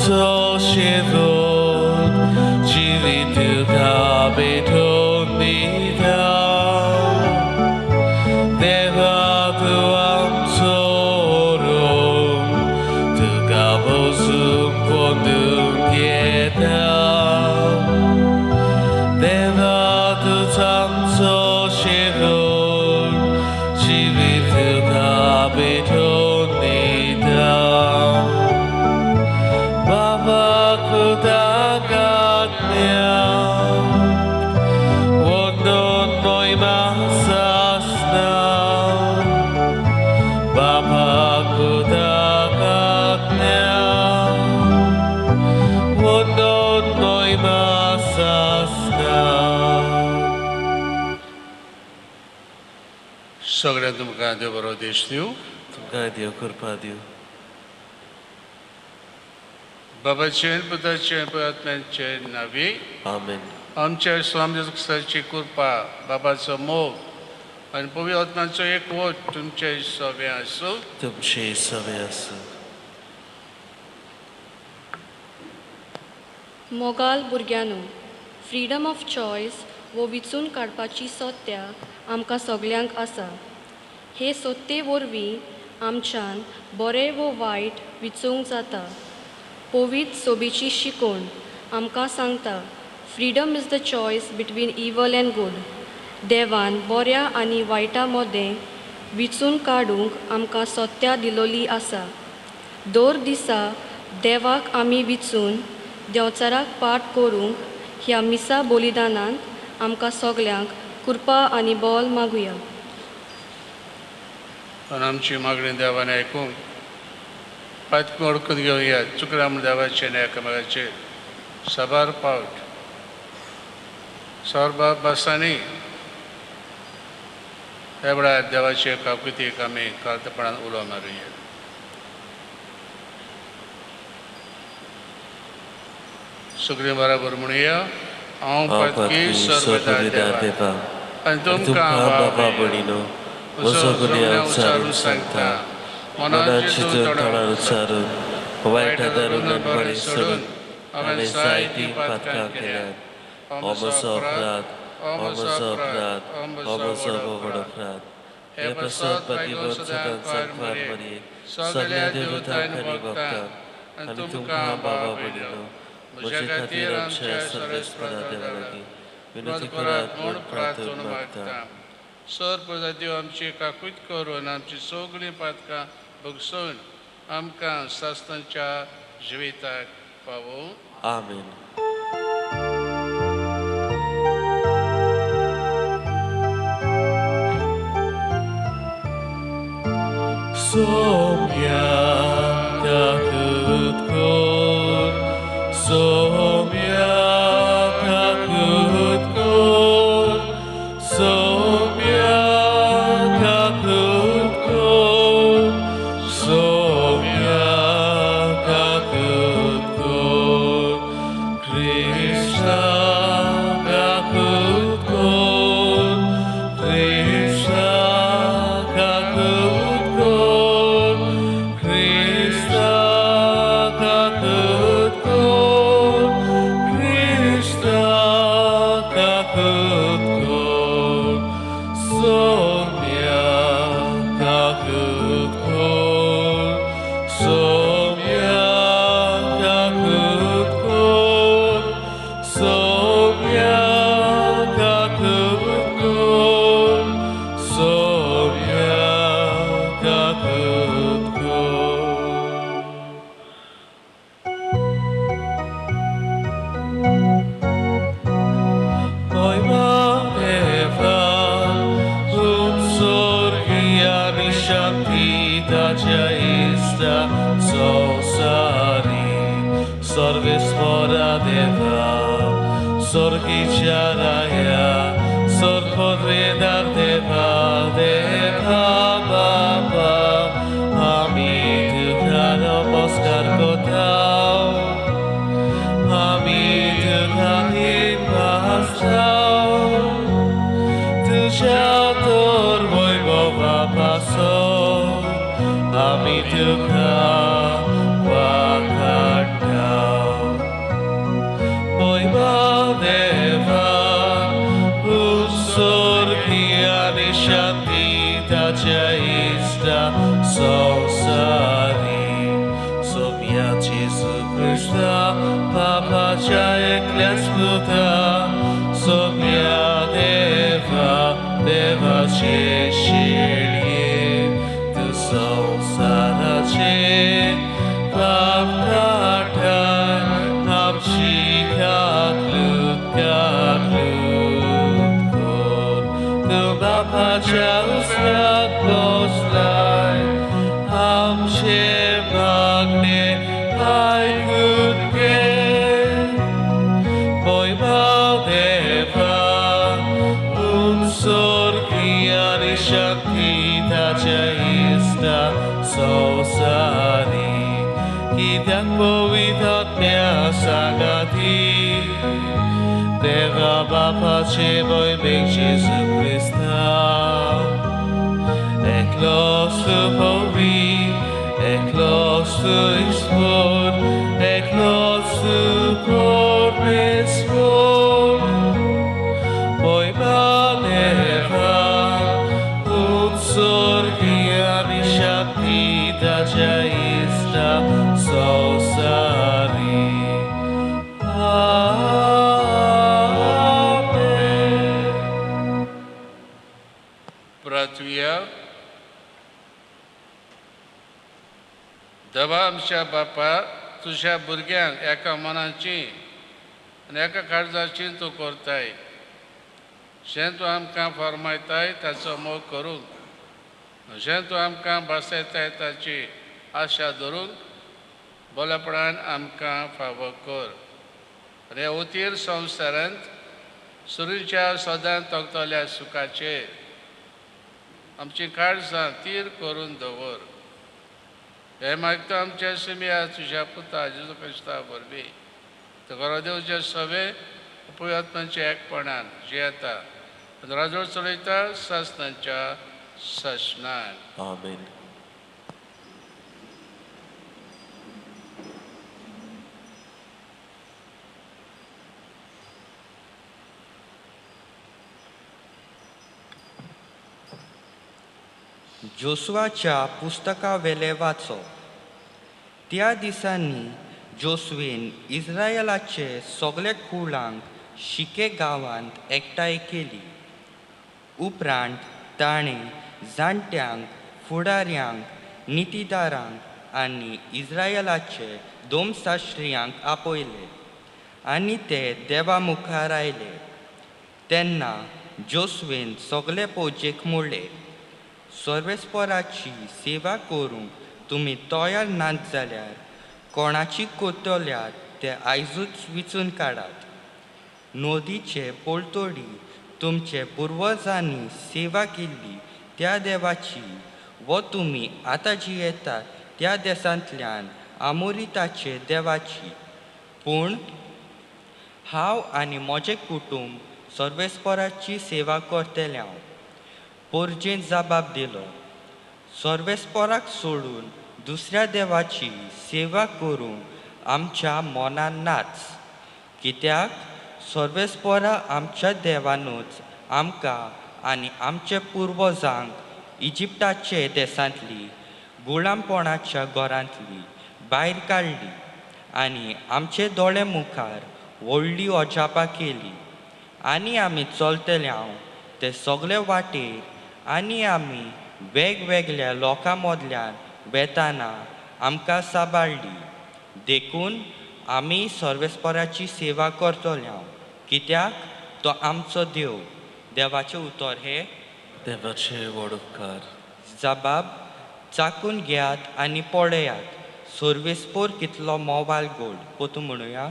आमचो शेवट जिवीत तुका भेटोवन दिता. देवा तूं आमचो रोम तुका वचूंक पोंदूंक येता. देवा तूं आमचो शेवट जिवीत तुका भेटोवन दिता. बाबा कुदाकात्म्या वंदन मोहिमा सासना. बाबा कुदाकात्म्या वंदन मोहिमा सासना. सगळ्यांक तुमकां देव बरो देश दिवं. तुमकां देव कृपा दिवं. बाबाचें पुताचें आत्म्याचें नावी. आमेन. आमच्या स्वामी जेजू क्रिस्ताची कृपा, बाबाचो मोग आनी पवित्र आत्म्याचो एकवट तुमचे सगळें आसूं. तुमचे सगळें आसूं. मोगाल भुरग्यांनो, फ्रीडम ऑफ चॉयस वो विचून काडपाची सत्या आमकां सगल्यांक आसा. हे सत्ते वरवीं आमच्यान बरें वो वायट विचूंक जाता. पवित्र सोबीची शिकवण आमकां सांगता, freedom is the choice between evil and good. देवान बऱ्या आनी वायटा मदें विचून काडूंक आमकां सत्या दिलोली आसा. दर दिसा देवाक आमी विचून देंवचाराक पाठ करूंक ह्या मिसा बलिदानांत आमकां सगल्यांक कृपा आनी बल मागुया. आनी आमची मागणी देवान आयकूंक पातक वळखून घेवया. चुकल्या म्हूण देवाचें आनी एकामेकाचेर साबार पावट साबार भासांनी ह्या वेळार देवाचे काकुतीक आमी कार्तपणान उलो मारुया. सगळीं बराबर म्हणुया, हांव पातकी सर्वदा देवा आनी तुमकां बाबा भयणीनो म्हजो गुन्यांव उच्चारून सांगता. मनाची तोंडान उच्चारून वायट धरून बरें सोडून हांवें जायतीं पातकां केल्यात. हो म्हजो अपराध, हो म्हजो अपराध, हो म्हजो व्हड अपराध. हे प्रसाद बाकीवर सदांच सांगपार मरये सगळ्या देवतांक आनी भक्तांक आनी तुमकां बाबा भयणीनो म्हजे खातीर आमच्या सर्वेस्परा देवा लागीं विनंती करात म्हूण प्रार्थना मागता. सर प्रजा देव आमची काकूत करून आमची सगळीं पातकां भोगसून आमकां सासणाच्या जिविताक पावोवं. आमेन. Somya kakut kor, somya kakut kor, somya kakut kor, somya kakut kor, Krishna kakut kor, Krishna kakut kor, Krishna kakut kor, Krishna kakut kor, Somya kakut kor, Somya kakut kor, Somya kakut kor, Somya kakut kor. Moima deva, umsorgiani shanti dajaista sosari, sarvesvara deva, sorgicharaya, sorpodredar deva, deva baba, ami tukha namaskar kotao, ami tukha hinvastao, तुझ्या तोर वैभवापासो आमी तुका वाखाणटा. क्रिस्ता बापाच्या एकल्याच पुता सोम्या देवा देवाचे शेळये तूं संवसाराचे पाप काडटाय आमची काकलूत काकलूत कर तूं बापाच्या उस्त्यांत बसलाय आमचे मागणे आयकून घे मोयमा देवा उत्सर्गी आनी शक्ती ताच्या इश्टा संवसारी कित्याक पवित्र आत्म्या सांगाती देवा बापाचे मोहिमेक जेजू क्रिस्ता एकलोच तूं पवित्र एकलोच तूं ईश्वर एकलोच तूं परमेश्वर मोहिमा देवा उत्सर्गी आनी शक्ती ताच्या इश्टा संवसारी आमेन. प्रार्थुया. देवा आमच्या बापा तुज्या भुरग्यांक एका मनाची आनी एका काळजाची तूं करताय जें तूं आमकां फर्मायताय ताचो मोग करूंक जें तूं आमकां भासयताय ताची आशा धरूंक बरेपणान आमकां फावो कर आनी ह्या उतीर संवसारांत सुरीच्या सदां तगतल्या सुखाचेर आमची काळजां तीर करून दवर. हे मागता आमच्या सिमिया तुज्या पुता जेजू क्रिस्ता वरवीं तुका देवचे सवे उपयात्मांच्या एकपणान जियेता आनी राजवट चलयता सासणाच्या सासणान. आमेन. जोशुआच्या पुस्तकावेले वाचो. त्या दिसांनी जोशुएन इस्रायलाचे सगळे कुळांक शिके गांवांत एकठांय केली. उपरांत ताणें जाणट्यांक, फुडाऱ्यांक, नितीदारांक आनी इस्रायलाचे दोमशास्त्रियांक आपयले आनी ते देवा मुखार आयले. तेन्ना जोशुएन सगळे फौजेक म्हणलें, सर्वेस्पराची सेवा करूंक तुमी तयार नात जाल्यार कोणाची करतल्यात ते आयजूच विचून काडात. नदीचे पलतडी तुमचे पुर्वजांनी सेवा केल्ली त्या देवाची वो तुमी आतां जियेतात त्या देशांतल्यान आमोरिताचे देवाची. पूण हांव आनी म्हजें कुटूंब सर्वेस्पराची सेवा करतले हांव. पोरजेन जबाब दिलो, सर्वेस्पराक सोडून दुसऱ्या देवाची सेवा करूंक आमच्या मनान नाच. कित्याक सर्वेस्परा आमच्या देवानूच आमकां आनी आमचे पुर्वजांक इजिप्ताचे देशांतली गुलामपणाच्या घरांतली भायर काडली आनी आमचे दोळे मुखार व्हडली अजापां केली आनी आमी चलतले हांव ते सगळे वाटेर आनी आमी वेगवेगळ्या लोकां मदल्यान वेताना आमकां सांबाळ्ळी. देखून आमी सर्वेस्पराची सेवा करतले हांव, कित्याक तो आमचो देव. देवाचें उतर हें. देवाचे व्हड उपकार. जबाब चाकून घेयात आनी पळयात सर्वेस्पोर कितलो मोवाल गोड. पोतू म्हणुया,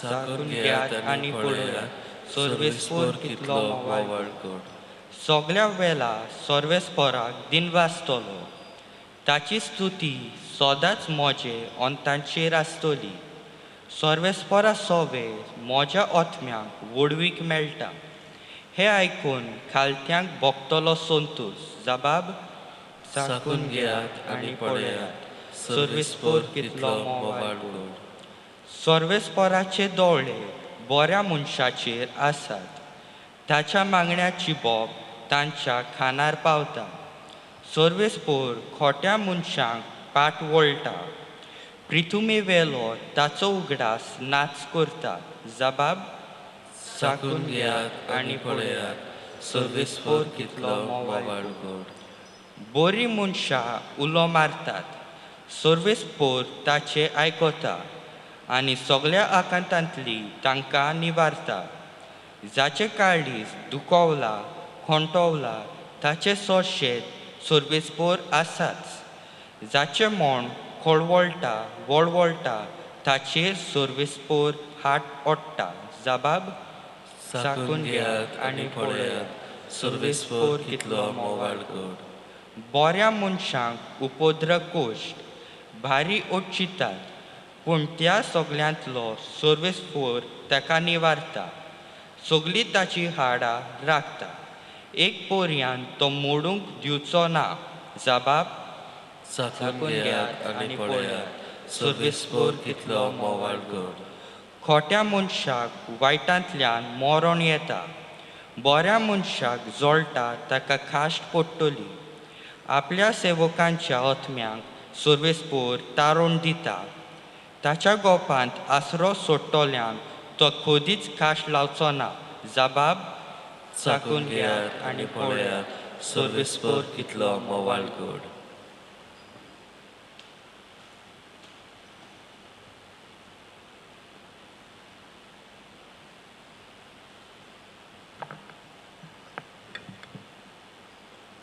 चाकून घेयात आनी पळयात सर्वेस्पोर कितलो मोवाळ गोड. सगळ्या वेळा सर्वेस्पोराक दिनवासतलो, ताची स्तुती सदांच म्हजे अंतांचेर आसतली. सर्वेस्पोरा सोवे म्हज्या आत्म्याक व्हडवीक मेळटा. हें आयकून खालत्यांक भोगतलो संतोश. जबाब चाकून घेयात आनी पळयात सर्वेस्पोर कितलो मोवाळ गोड. सर्वेस्पोराचे दोळे बऱ्या मनशाचेर आसात, ताच्या मागण्याची बोब तांच्या खानार पावता. सर्वेस्पोर खोट्या मनशांक पाट वळटा, प्रिथुमे वेलो ताचो उगडास नाच करता. जबाब चाखून घेयात आनी पळयात सर्वेस्पोर कितलो मोवाळ गोड. बोरी मनशां उलो मारतात, सर्वेस्पोर ताचें आयकता आनी सगळ्या आकांतांतली तांकां निवारता. जाचें काळीज दुखवलां खोंटवलां ताचें सोर्शेत सर्वेस्पोर आसाच. जाचें मन खळवळटा वळवळटा ताचेर सर्वेस्पोर हात ओडटा. जबाब चाखून घेयात आनी पळयात सर्वेस्पोर कितलो मोवाळ गोड. बऱ्या मनशांक उपद्र कोश्ट भारी ओडचितात, पूण त्या सगळ्यांतलो सर्वेस्पोर ताका निवारता. सगळीं ताची हाडां राखता, एक पोरयान तो मोडूंक दिवचो ना. जबाब चाखून घेयात आनी पळयात सर्वेस्पोर कितलो मोवाळ गोड. खोट्या मनशाक वायटांतल्यान मरण येता, बऱ्या मनशाक जळटा ताका खाश्ट पडटली. आपल्या सेवकांच्या आत्म्यांक सर्वेस्पोर तारोण दिता, ताच्या गोपांत आसरो सोडटल्यांक तो खोदीच खाश लावचो ना. जबाब चाखून घेयात आनी पळयात सर्वेस्पोर कितलो मोवाळ गोड.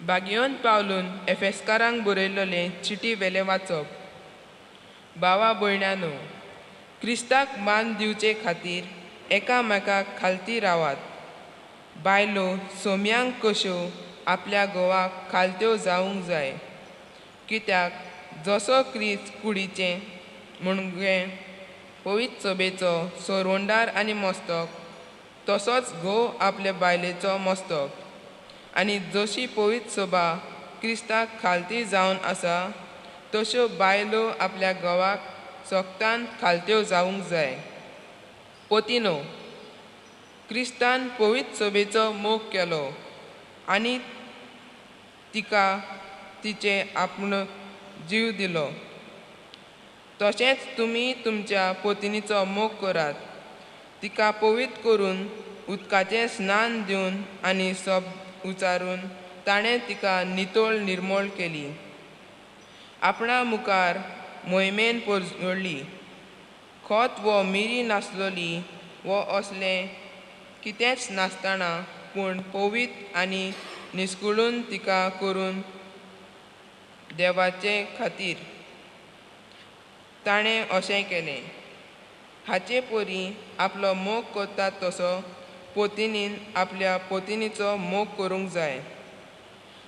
बागियोन पावलून एफेस्कारांक बरयल्ले चिटी वेलें वाचप. भावा भयणानो, क्रिस्ताक मान दिवचे खातीर एकामेकाक खालती रावात. बायलो सोम्यांक कश्यो आपल्या घोवाक खालत्यो जावंक जाय, कित्याक जसो क्रिस्त कुडीचें म्हणजे पवित्र सभेचो सोरवंडार आनी मस्तक, तसोच घोव आपले बायलेचो मस्तक. आनी जशी पवित्र सभा क्रिस्ताक खालती जावन आसा, तश्यो बायलो आपल्या घोवाक सोगतान खालत्यो जावंक जाय. पोतिनो, क्रिस्तान पवित्र सभेचो मोग केलो आनी तिका तिचे आपलो जीव दिलो, तशेंच तुमी तुमच्या पोतिनीचो मोग करात, तिका पवित्र करून उदकाचें स्नान दिवन आनी सब उचारून ताणें तिका नितळ निर्मळ केली. आपणा मुखार मोहिमेन पोरजोडली, खोत वो मिरी नासलोली वो असलें कितेंच नासतना, पूण पवित्र आनी निस्कुळून तिका करून देवाचे खातीर ताणें अशें केलें. हाचे परी आपलो मोग करता तसो पोतिनीन आपल्या पोतिनीचो मोग करूंक जाय.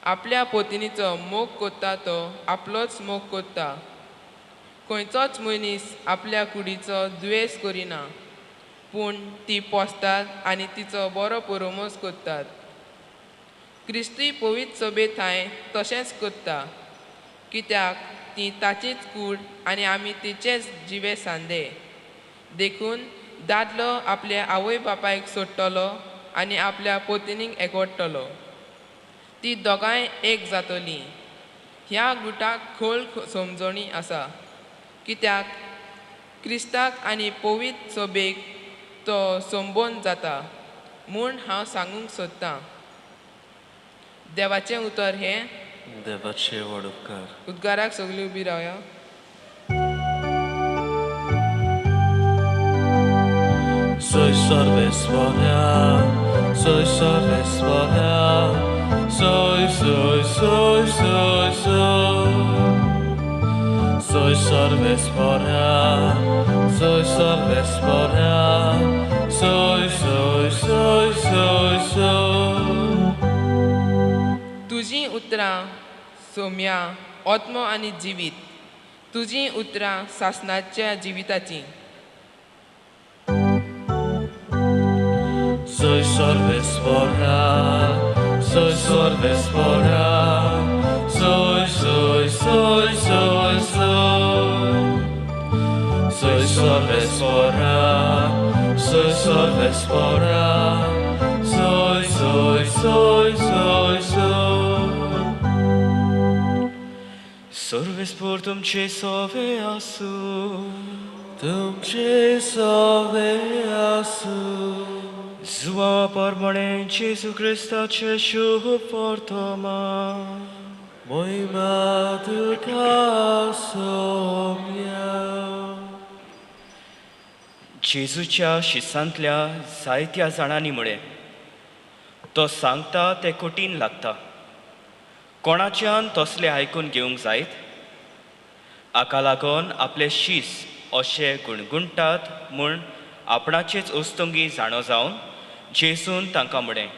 आपल्या पोतिनीचो मोग करता तो आपलोच मोग करता. खंयचोच मनीस आपल्या कुडीचो द्वेस करिना, पूण ती पोसतात आनी तिचो बरो पुरोमोस करतात. क्रिस्ती पवित्र सभे थांय तशेंच करता, कित्याक ती ताचीच कूड आनी आमी तिचेच जिवे सांदे. देखून दादलो आपल्या आवय बापायक सोडटलो आनी आपल्या पोतिनीक एकवटतलो, ती दोगांय एक जातली. ह्या गुटाक खोल समजणी आसा, कित्याक क्रिस्ताक आनी पवित्र सभेक तो संबोन जाता म्हूण हांव सांगूंक सोदतां. देवाचें उतर हें देवाचे व्हड उपकार. उद्गाराक सगळीं उबी रावया. Soy सर्वेस्पोरा, soy सर्वेस्पोरा, soy, soy, soy, soy, soy. Soy सर्वेस्पोरा, soy सर्वेस्पोरा, soy, soy, soy, soy, soy. तुजीं उतरां सोम्या आत्मो आनी जिवीत, तुजीं उतरां सासणाच्या जिविताचीं. Soy सर्वेस्पोरा, soy सर्वेस्पोरा, soy, soy, soy, soy, soy. Soy सर्वेस्पोरा, soy सर्वेस्पोरा, soy, soy, soy, soy, soy. सर्वेस्पोर तुमचे सोवे आसूं. तुमचे सोवे आसूं. जुवां परमणे जेजू क्रिस्ताचे शुभ वर्तमान. मोहिमा तुका सोम्या. जेजूच्या शिसांतल्या जायत्या जाणांनी म्हळें, तो सांगता तें कठीण लागता, कोणाच्यान तसलें आयकून घेवंक जायत? हाका लागून आपले शीस अशे गुणगुणटात म्हूण आपणाचेच उस्तुंगी जाणो जावन जेजून तांकां म्हळें,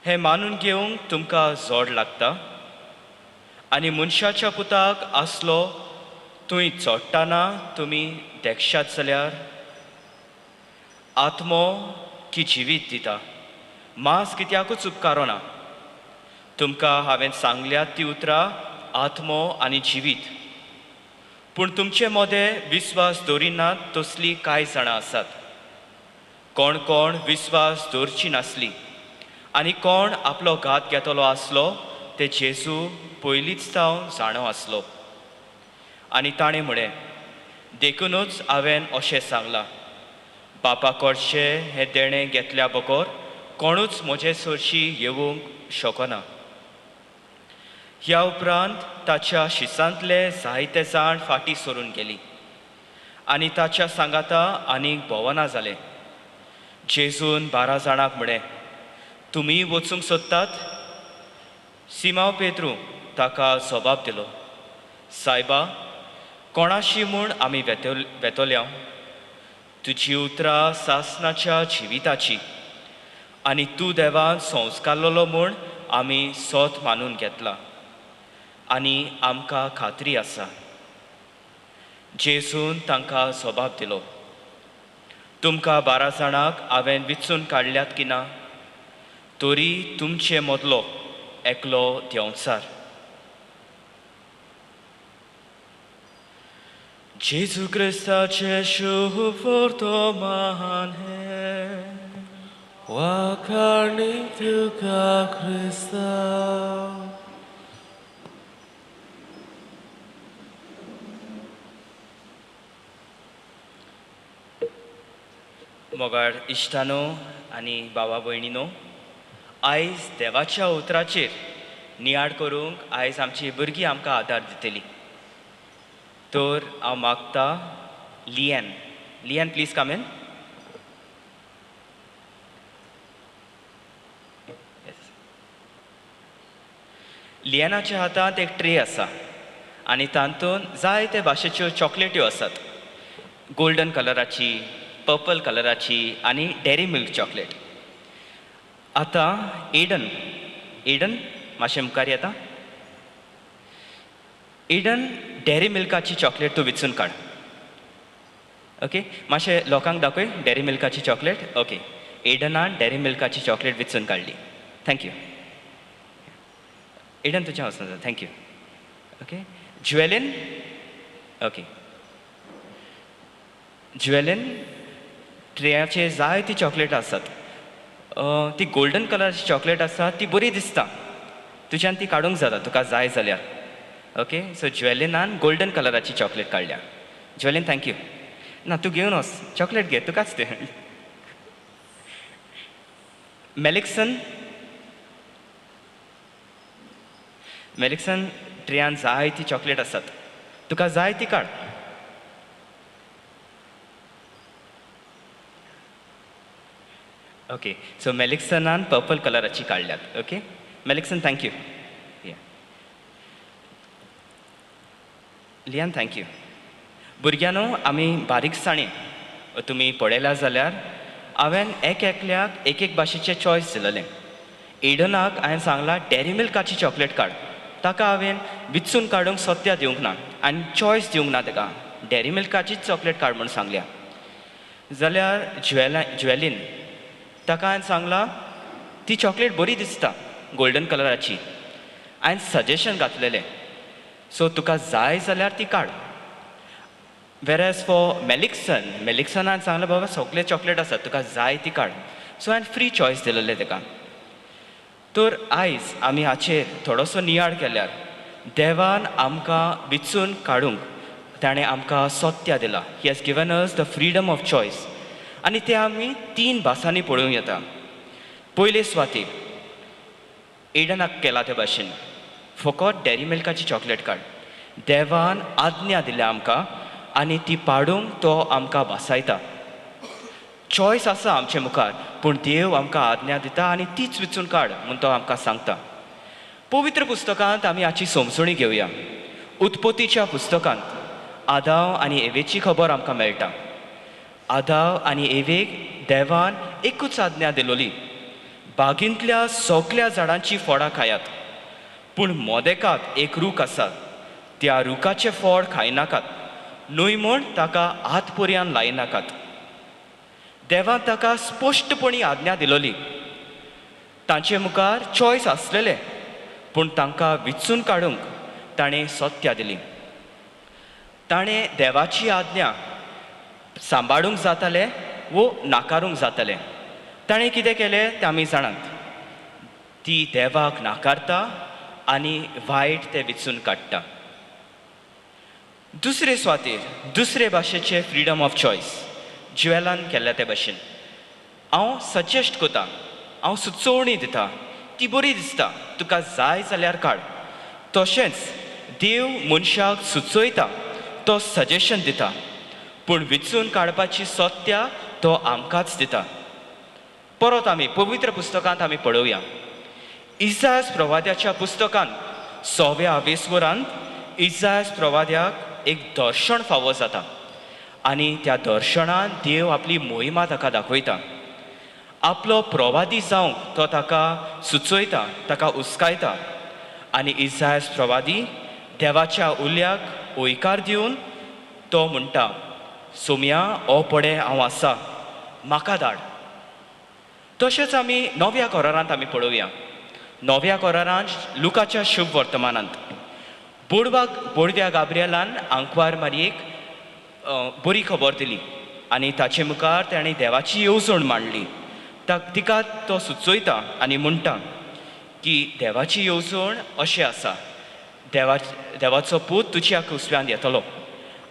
हें मानून घेवंक तुमकां जोड लागता? आनी मनशाच्या पुताक आसलो थंय चडटना तुमी देखशात जाल्यार? आत्मो की जिवीत दिता, मांस कित्याकूच उपकारना. तुमकां हांवें सांगल्यात ती उतरां आत्मो आनी जिवीत. पूण तुमचे मदें विस्वास दवरिनात तसलीं कांय जाणां आसात. कोण कोण विस्वास दवरची नासली आनी कोण आपलो घात घेतलो आसलो ते जेजू पयलींच जावन जाणो आसलो. आनी ताणें म्हळें, देखुनूच हांवें अशें सांगलां, बापा कडचें हें देणें घेतल्या बगर कोणूच म्हजे सरशी येवंक शकना. ह्या उपरांत ताच्या शिसांतले जायते जाण फाटीं सरून गेली आनी ताच्या सांगाता आनीक भोवना जाले. जेजून 12 जाणांक म्हळें, तुमी वचूंक सोदतात? सिमांव पेद्रू ताका जबाब दिलो, सायबा, कोणाशी म्हूण आमी वेतोल्या? तुजी उतरां सासणाच्या जिविताची आनी तूं देवान संस्कारलेलो म्हूण आमी सोत मानून घेतला आनी आमकां खात्री आसा. जेजून तांकां जबाब दिलो, तुमकां 12 जाणांक हांवें विचून काडल्यात की ना? तरी तुमचे मदलो एकलो देंवचार. जेजू क्रिस्ताचें शुभ वर्तमान हें. वाखाणी तुका क्रिस्ता. मोगाळ इश्टानो आनी बाबा भयणीनो, आयज देवाच्या उतराचेर नियाळ करूंक आयज आमची भुरगीं आमकां आदार दितली. तर हांव मागता Lian, Lian please come in. लियानाच्या हातांत एक ट्रे आसा आनी तातूंत जायते भाशेच्यो चॉकलेट्यो आसात, गोल्डन कलराची, पर्पल कलराची आनी डेरी मिल्क चॉकलेट. आतां एडन, एडन मातशें मुखार येता. एडन, डेरी मिल्काची चॉकलेट तूं विचून काड. ओके, मातशें लोकांक दाखय डेरी मिल्काची चॉकलेट. ओके, एडनान डेरी मिल्काची चॉकलेट विचून काडली. Thank you Aiden, तुजें वचना. Thank you. Okay, Jewelyn. Okay, Jewelyn, ट्रेयाचेर जायती चॉकलेट आसात. ती गोल्डन कलराची चॉकलेट आसा ती बरी दिसता, तुज्यान ती काडूंक जाता तुका जाय जाल्यार. ओके, सो ज्वेलिनान गोल्डन कलराची चॉकलेट काडल्या. ज्वेलिन thank you. ना, तूं घेवन वच, चॉकलेट घे, तुकाच तें. मेलिक्सन, मेलिक्सन, ट्रेयान जायती चॉकलेट आसात, तुका जाय ती काड. ओके, सो मेलिक्सनान पर्पल कलराची काडल्यात. Okay Melixon, thank you. Lian thank you. भुरग्यांनो, आमी बारीकसाणी तुमी पळयल्या जाल्यार हांवें एक एकल्याक एक एक भाशेचें चॉयस दिलेलें. एडनाक हांवें सांगलां डेरी मिल्काची चॉकलेट काड, ताका हांवें विचून काडूंक सत्या दिवंक ना आनी चॉयस दिवंक ना ताका, डेरी मिल्काचीच चॉकलेट काड म्हूण सांगल्या. जाल्यार ज्वेलिन, ताका हांवें सांगलां ती चॉकलेट बरी दिसता गोल्डन कलराची, हांवें सजेशन घातलेलें, सो तुका जाय जाल्यार ती काड. वेरएज फॉर मेलिक्सन, मेलिक्सनान सांगलें बाबा सगळे चॉकलेट आसा, तुका जाय ती काड. सो हांवें फ्री चॉयस दिलेलें ताका. तर आयज आमी हाचेर थोडोसो नियाळ केल्यार देवान आमकां विचून काडूंक ताणें आमकां सत्या दिला. He has given us the freedom of choice. आनी तें आमी तीन भासांनी पळोवंक येता. पयले सुवातेर एडनाक केला ते भाशेन फकत डेरी मिल्काची चॉकलेट काड. देवान आज्ञा दिल्या आमकां आनी ती पाडूंक तो आमकां भासायता. चॉयस आसा आमचे मुखार, पूण देव आमकां आज्ञा दिता आनी तीच विचून काड म्हूण तो आमकां सांगता. पवित्र पुस्तकांत आमी हाची समजणी घेवया. उत्पत्तीच्या पुस्तकांत आदाव आनी एवेची खबर आमकां मेळटा. आदाव आनी एवेक देवान एकूच आज्ञा दिलोली, बागींतल्या सगल्या झाडांची फळां खायात, पूण मोदेकात एक रूख आसा, त्या रुखाचें फळ खायनाकात, न्हय म्हूण ताका हात पर्यान लायनाकात. देवान ताका स्पश्टपणी आज्ञा दिलोली. तांचे मुखार चॉयस आसलेले, पूण तांकां विचून काडूंक ताणें सत्या दिली. ताणें देवाची आज्ञा सांबाळूंक जातालें वो नाकारूंक जातालें. ताणें कितें केलें तें आमी जाणात. ती देवाक नाकारता आनी वायट तें विचून काडटा. दुसरे सुवातेर दुसरे भाशेचें फ्रिडम ऑफ चॉयस ज्युएलान केल्ल्या ते भाशेन हांव सजेस्ट करता, हांव सुचोवणी दिता, ती बरी दिसता, तुका जाय जाल्यार काड. तशेंच देव मनशाक सुचयता, तो सजेशन दिता, पूण विचून काडपाची सत्या तो आमकांच दिता. परत आमी पवित्र पुस्तकांत आमी पळोवया. इजास प्रवाद्याच्या पुस्तकांत 6व्या वेसवरांत इजास प्रवाद्याक एक दर्शन फावो जाता आनी त्या दर्शनान देव आपली मोहिमा ताका दाखयता. आपलो प्रवादी जावंक तो ताका सुचयता, ताका उस्कायता आनी इजास प्रवादी देवाच्या उल्याक हयकार दिवन तो म्हणटा, सोम्या ओ पडे हांव आसा, म्हाका धाड. तशेंच आमी नव्या करारांत आमी पळोवया. नव्या करारांत लुकाच्या शुभ वर्तमानांत बोडव्या गाब्रियलान आंकवार मारयेक बरी खबर दिली आनी ताचे मुखार ताणें देवाची येवजण मांडली. तिका तो सुचयता आनी म्हणटा की देवाची येवजण अशें आसा, देवाचो पूत तुज्या कुसव्यांत येतलो.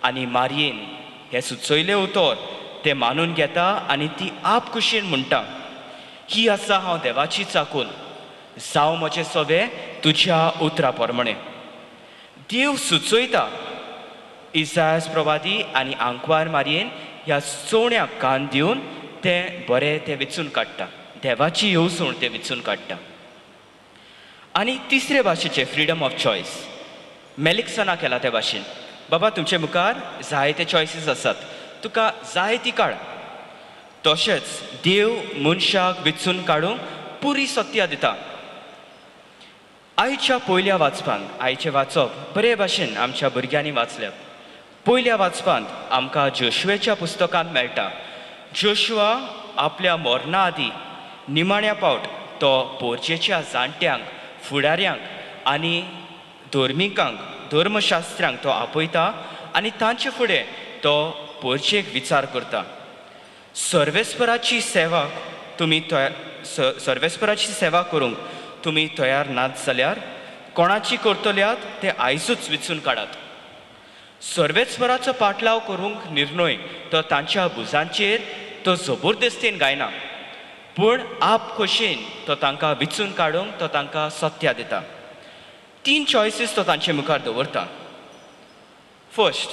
आनी मारयेन हें सुचयलें उतर तें मानून घेता आनी ती आप खुशयेन म्हणटा, ही आसा हांव देवाची चाकून, जावं म्हजें सगळें तुज्या उतरा प्रमाणें. देव सुचयता इसायास प्रवादी आनी आंकवार मारयेन ह्या सुचोवण्याक कान दिवन तें बरें तें विचून काडटा, देवाची येवजण तें विचून काडटा. आनी तिसरे भाशेचें फ्रिडम ऑफ चॉयस मेलिक्सना केला ते भाशेन, बाबा तुमचे मुखार जायते चॉयसीस आसात, तुका जाय ती काड. तशेंच देव मनशाक विचून काडूंक पुरी सत्या दिता. आयच्या पयल्या वाचपांत, आयचें वाचप बरे भाशेन आमच्या भुरग्यांनी वाचल्यात. पयल्या वाचपांत आमकां जोशुएच्या पुस्तकांत मेळटा. जोशुआ आपल्या मरणा आदीं निमाण्या पावट तो पोरचेच्या जाणट्यांक, फुडाऱ्यांक आनी धर्मिकांक, धर्मशास्त्र्यांक तो आपयता आनी तांचे फुडें तो पोरचेक विचार करता. सर्वेस्पराची सेवा तुमी सर्वेस्पराची सेवा करूंक तुमी तयार नात जाल्यार कोणाची करतल्यात ते आयजूच विचून काडात. सर्वेस्पराचो पाटलाव करूंक निर्णय तो तांच्या भुजांचेर तो जबरदस्तीन गायना, पूण आप खोशेन तो तांकां विचून काडूंक तो तांकां सत्या दिता. तीन चॉयसीस तो तांचे मुखार दवरता. फर्स्ट,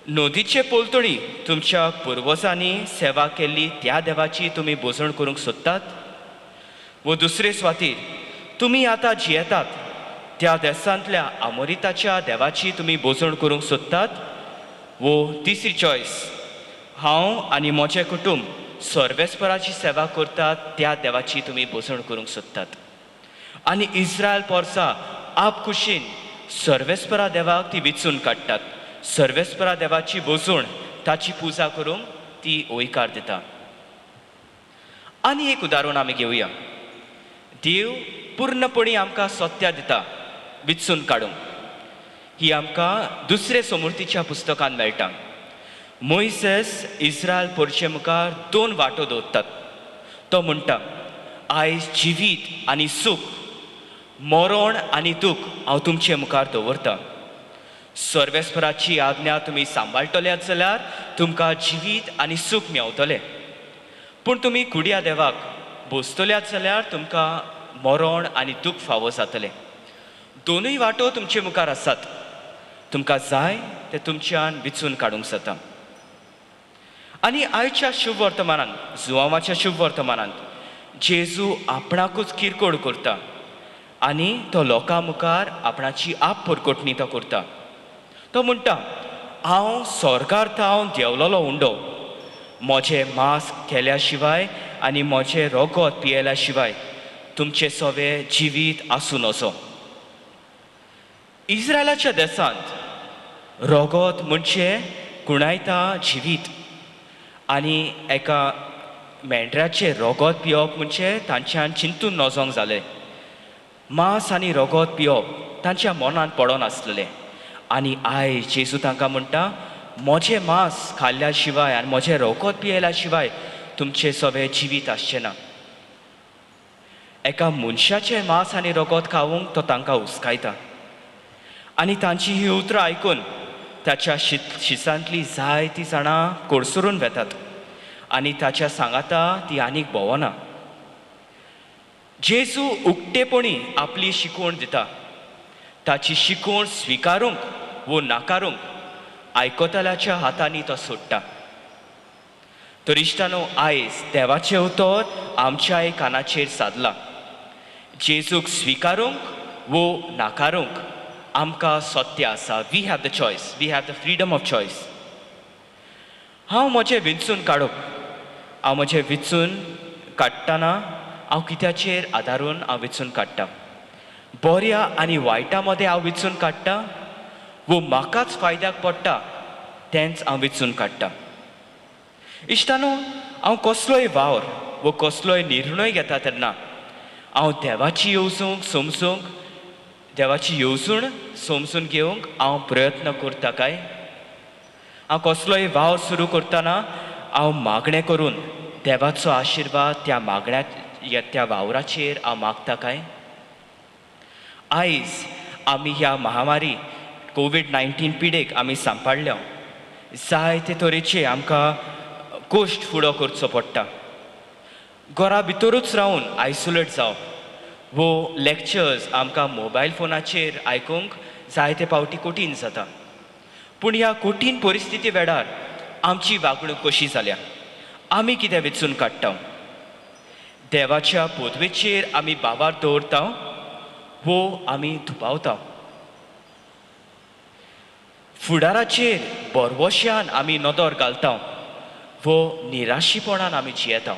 नदीचे पलतडी तुमच्या पुर्वजांनी सेवा केल्ली त्या देवाची तुमी भोजण करूंक सोदतात, वो दुसरे सुवातेर तुमी आतां जियेतात त्या देसांतल्या आमोरिताच्या देवाची तुमी भोजण करूंक सोदतात, वो तिसरी चॉयस, हांव आनी म्हजें कुटुंब सर्वेस्पराची सेवा करतात त्या देवाची तुमी भोजण करूंक सोदतात. आनी इस्रायल पोरसा आप खुशीन सर्वेस्परा देवाक ती विचून काडटात, सर्वेस्परा देवाची भोजण, ताची पुजा करूंक ती हयकार दिता. आनी एक उदाहरण आमी घेवया. देव पूर्णपणी आमकां सत्या दिता विचून काडूंक. ही आमकां दुसरे समूर्तीच्या पुस्तकांत मेळटा. मोयसेस इस्रायल पोरचे मुखार दोन वाटो दवरतात. तो म्हणटा, आयज जिवीत आनी सूख, मरण आनी दूख हांव तुमचे मुखार दवरता. सर्वेस्पराची आज्ञा तुमी सांबाळटल्यात जाल्यार तुमकां जिवीत आनी सूख मेवतलें, पूण तुमी कुडया देवाक बसतल्यात जाल्यार तुमकां मरण आनी दूख फावो जातलें. दोनूय वाटो तुमचे मुखार आसात, तुमकां जाय तें तुमच्यान विचून काडूंक जाता. आनी आयच्या शुभ वर्तमानांत, जुवांवाच्या शुभ वर्तमानांत जेजू आपणाकूच किरकोळ करता आनी तो लोकां मुखार आपणाची आप परकोटणी तो करता. तो म्हणटा, हांव स्वर्गार थावन देंवलोलो उंडो, म्हजें मांस केल्या शिवाय आनी म्हजें रोगोत पियेल्या शिवाय तुमचें सगळें जिवीत आसूं नजो. इस्रायलाच्या देशांत रोगोत म्हणजे कुणायता जिवीत आनी एका मेंढऱ्याचें रोगोत पिवप म्हणजे तांच्यान चिंतून नजोंक जालें. मांस आनी रोगोत पिवप तांच्या मनांत पडोन आसलेलें. आनी आयज जेजू तांकां म्हणटा, म्हजें मांस खाल्ल्या शिवाय आनी म्हजें रोगोत पियेल्या शिवाय तुमचें सगळें जिवीत आसचें ना. एका मनशाचें मांस आनी रोगोत खावंक तो तांकां हुस्कायता आनी तांची ही उतरां आयकून ताच्या शिसांतली जायतीं जाणां कोडसरून वेतात आनी ताच्या सांगाता ती आनीक भोंवना. जेजू उक्तेपणी आपली शिकवण दिता. ताची शिकवण स्विकारूंक वो नाकारूंक आयकतल्याच्या हातांनी तो सोडटा. तर इश्टानो, आयज देवाचें उतर आमच्याय कानाचेर सादलां. जेजूक स्विकारूंक वो नाकारूंक आमकां सत्य आसा. We have the choice, we have the freedom of choice. हांव म्हजें विंचून काडप, हांव म्हजें विंचून काडटना हांव कित्याचेर आदारून हांव विंचून काडटा? बऱ्या आनी वायटा मदें हांव विंचून काडटा वो म्हाकाच फायद्याक पडटा तेंच हांव विंचून काडटा? इश्टानो, हांव कसलोय वावर वो कसलोय निर्णय घेता तेन्ना हांव देवाची येवजूंक समजूंक, देवाची येवजण समजून घेवंक हांव प्रयत्न करता काय? हांव कसलोय वावर सुरू करतना हांव मागणें करून देवाचो आशिर्वाद त्या मागण्या त्या वावराचेर हांव मागता काय? आयज आमी ह्या महामारी कोवीड-19 पिडेक आमी सांबाळ्ळ्या. जायते तरेचे आमकां कश्ट फुडो करचो पडटा. घरा भितरूच रावन आयसोलेट जावप वो लेक्चर्स आमकां मोबायल फोनाचेर आयकूंक जायते फावटी कठीण जाता. पूण ह्या कठीण परिस्थिती वेळार आमची वागणूक कशी जाल्या? आमी कितें वेंचून काडटा? देवाच्या पदवेचेर आमी बाबार दवरता वो आमी दुबावता? फुडाराचेर बरवश्यान आमी नदर घालता वो निराशीपणान आमी जियेता?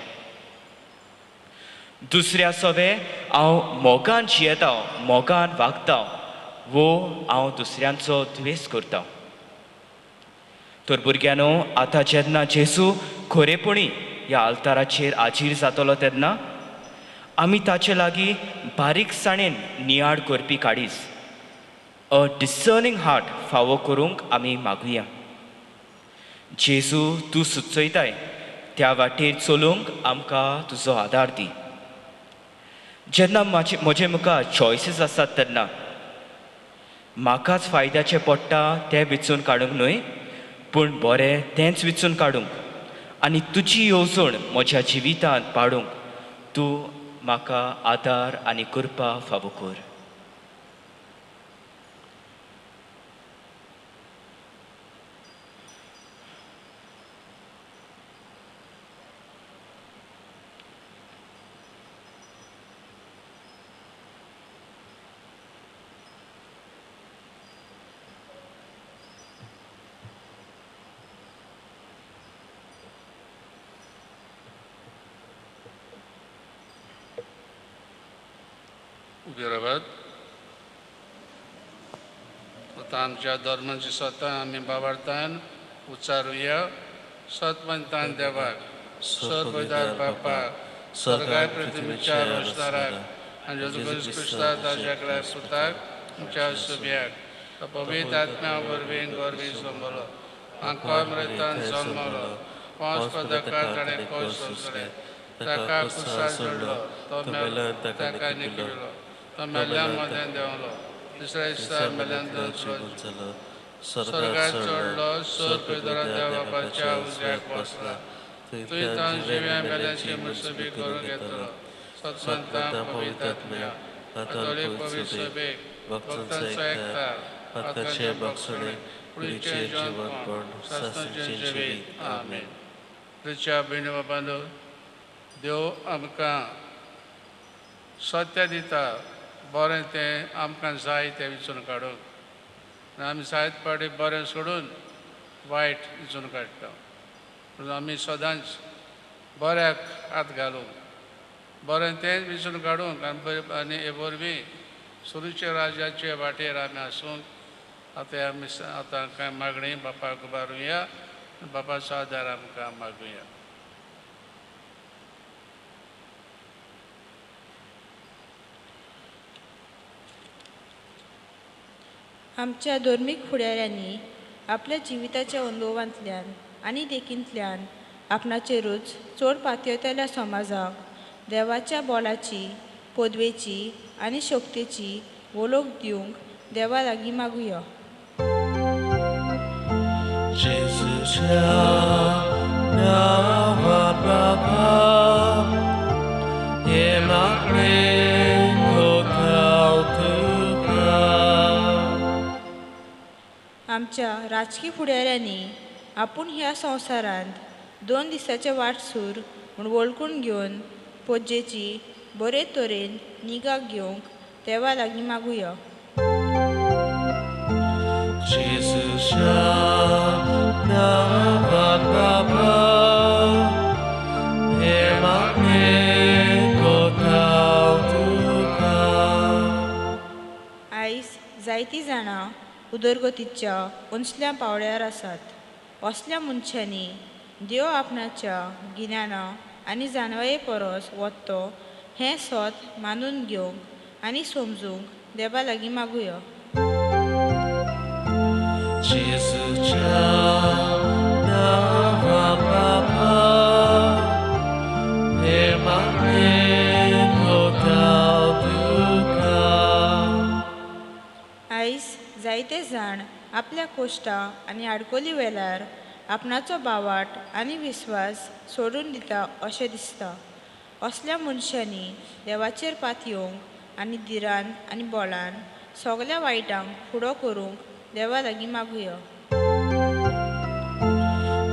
दुसऱ्या सवे हांव मोगान जियेता, मोगान वागता वो हांव दुसऱ्यांचो द्वेस करता? तर भुरग्यांनो, आतां जेन्ना जेजू खरेपणी ह्या आल्ताराचेर हाजीर जातलो तेन्ना आमी ताचे लागीं बारीकसाणेन नियाळ करपी काडीस, अ डिसर्निंग हार्ट फावो करूंक आमी मागुया. जेजू, तूं सुचयताय त्या वाटेर चलूंक आमकां तुजो आदार दी. जेन्ना म्हजे मुखार चॉयसीस आसात तेन्ना म्हाकाच फायद्याचें पडटा तें विचून काडूंक न्हय, पूण बरें तेंच विचून काडूंक आनी तुजी येवजण म्हज्या जिवितांत पाडूंक तूं म्हाका आदार आनी कृपा फावो कर. उबे रावात. आतां आमच्या धर्माची सतां आमी बाबार्थान उच्चारुया. सतमंतान देवाक, सर्वदार बापाक, स्वर्गाय पृथ्वीच्या रोशदाराक आनी जेजू क्रिस्ता ताच्या एकल्या पुताक आमच्या सुब्याक पवित्र आत्म्या वरवीं गोरवी जमलो, आंकोर मृतान जल्मलो, 5 पदकार ताणें कोश सोंसले, ताका कुसार जोडलो, तो मेलो, ताका निखिलो, तो मेल्ल्या मदें देंवलो, तिसऱ्या दिसा मेल्ल्यान जालो, स्वर्गार चडलो, स्वर्ग देवा बापाच्या उजव्याक बसला, थंय जिव्या मेल्यांची मुसबी करून घेतलो. सत्वंता पवित्रात्म्या कातोलीक पवित्र सभेक, भक्तांचो एकचार, पातकाचे बक्षणे, कुडीचें जिवनपण, सासणाचें जिवीत. आमेन. प्रिच्या भयणी बाबांनो, देव आमकां सत्य दिता, बरें तें आमकां जाय तें विचून काडूंक, आनी आमी जायत फावटी बरें सोडून वायट विचून काडटा. पूण आमी सदांच बऱ्याक हात घालूंक, बरें तें विचून काडूंक आनी हे वरवीं सुरूच्या राजाचे वाटेर आमी आसूंक. आतां आमी आतां कांय मागणी बापाक उबारुया, बापाचो आदार आमकां मागुया. आमच्या धर्मीक फुडाऱ्यांनी आपल्या जिविताच्या अनुभवांतल्यान आनी देखींतल्यान आपणाचेरूच चड पातयतल्या समाजाक देवाच्या बोलाची, पदवेची आनी शक्तेची वळख दिवंक देवा लागीं मागुया. जेजूच्या नांवान बाबा, हे मागणें करता तुका. आमच्या राजकी फुडाऱ्यांनी आपूण ह्या संवसारांत 2 दिसाचे वाटसूर म्हूण वळखून घेवन पोजेची बरे तरेन निगा घेवंक देवा लागीं मागुया. जेजूच्या नांवान बाबा, हे मागणें करता तुका. आयज जायतीं जाणां उदरगतीच्या उंचल्या पावळ्यार आसात. असल्या मनशांनी देव आपणाच्या गिन्याना आनी जाणवाये परस वत्तो हें सत मानून घेवंक आनी समजूंक देवा लागीं मागुया. जेजूच्या नांवान बाबा, हे मागणें करता तुका. आयज जायते जाण आपल्या कोश्टा आनी आडकोली वेळार आपणाचो बावाट आनी विस्वास सोडून दिता अशें दिसता. असल्या मनशांनी देवाचेर पातयेवंक आनी धिरान आनी बोलान सगल्या वायटांक फुडो करूंक देवा लागीं मागुया.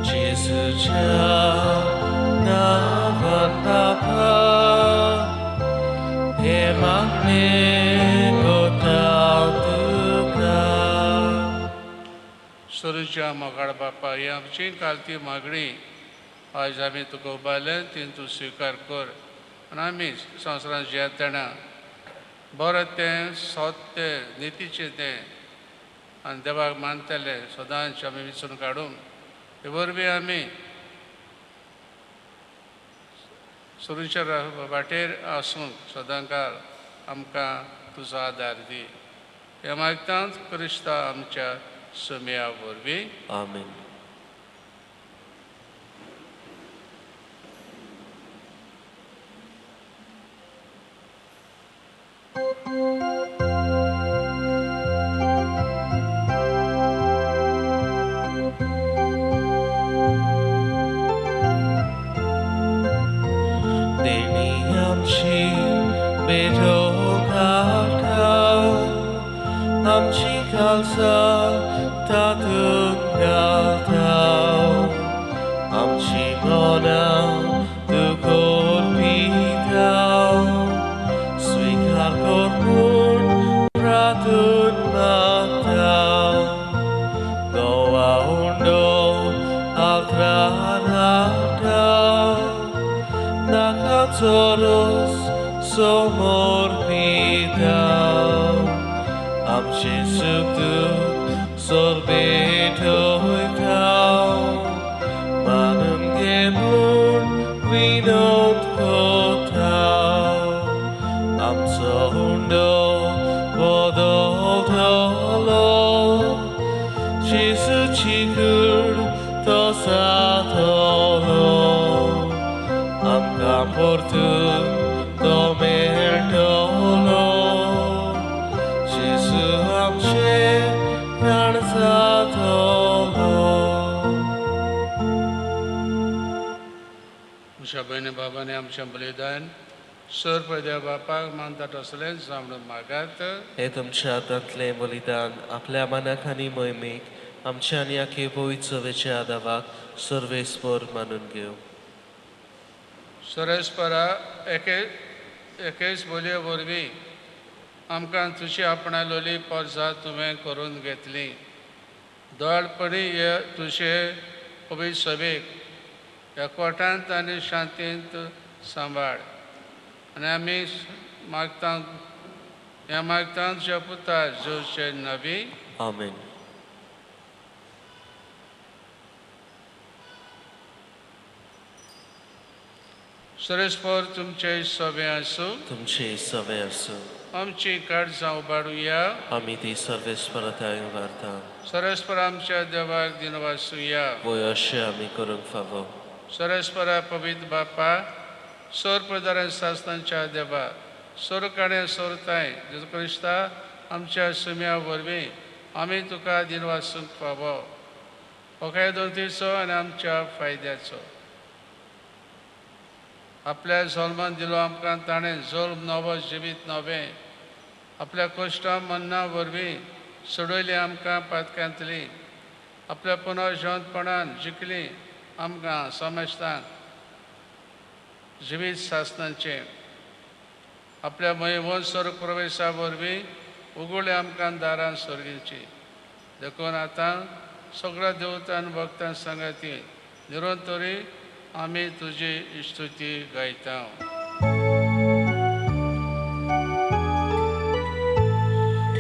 जेजूच्या नांवान बाबा, हे मागणें करता तुका. सुरूच्या मोगाळ बापा, ही आमची कालती मागणी आयज आमी तुका उबारले, ती तूं स्विकार कर आनी आमी संवसारांत जियेतना बरें तें, सत तें, नितीचें तें आनी देवाक मानतले सदांच आमी विचून काडूंक, हे वरवीं आमी सुरूच्या वाटेर आसूंक सदांकाळ आमकां तुजो आदार दी. ह्या मागतांत क्रिस्ता आमच्या सुमया वरवीं. आमेन. देणी आमची बेठोकाटा, आमची खालसा तातूंत घालता, आमची मनां तूं कोरपिता, स्विकार कर म्हूण प्रार्थून मागता. गोवा उंडो आल्त्रान हाडटा, नाका चोरोस समोर पिता, आमचें सूख दूख सोरबेटोयता, मानून घे म्हूण विनोद करता. आमचो हुंडो बदलतलो, जेजूची कूड तो जातलो, आमकां परतून तो मेळटलो. आमच्या भयणी बाबांनी आमचें बलिदान सर्व देव बापाक मानता तसलेंच जावं मागात. हे तुमच्या हातांतलें बलिदान आपल्या मनाक आनी मोहिमेक आमच्या आनी आखे पवित्र सभेच्या आदावाक सर्वेस्पर मानून घेवं. सरस्परा एके एकेच बोलये वरवीं आमकां तुजी आपणालोली परजा तुवें करून घेतली. दळपणी हे तुजे पवित्र सभेक एकवटांत आनी शांतींत सांबाळ आनी आमी मागता ह्या मागता तुज्या पुता जेजूचे नवी. आमेन. सरस्पर तुमचे सभे आसूं. तुमचे सभे आसूं. आमची काळजां उबाडुया. आमी ती सर्वेस्पराथाय उबारता. सरस्पर आमच्या देवाक दिनवासुया. वय अशें आमी करूंक फावो. सरस्परा पवित्र बापा सोरप्रदार सासनांच्या देवा सोरकाणे सोरताय जेजू क्रिस्ता आमच्या सुम्या वरवीं आमी तुका दिनवासूंक फावो. हो दोनतीचो आनी आमच्या फायद्याचो आपल्या जल्मान दिलो आमकां ताणें जल्म नवो जिवीत नवें आपल्या कश्टां मन्ना वरवीं सोडयली आमकां पातकांतली आपल्या पुनर्जिवंतपणान जिखली आमकां समजतांक जिवीत सासनाचें आपल्या महिमन स्वर्ग प्रवेशा वरवीं उगडले आमकां दारां स्वर्गीची. देखून आतां सगळ्या देवतान भक्तां सांगाती निरंतरी आमी तुजी स्तुती गायता.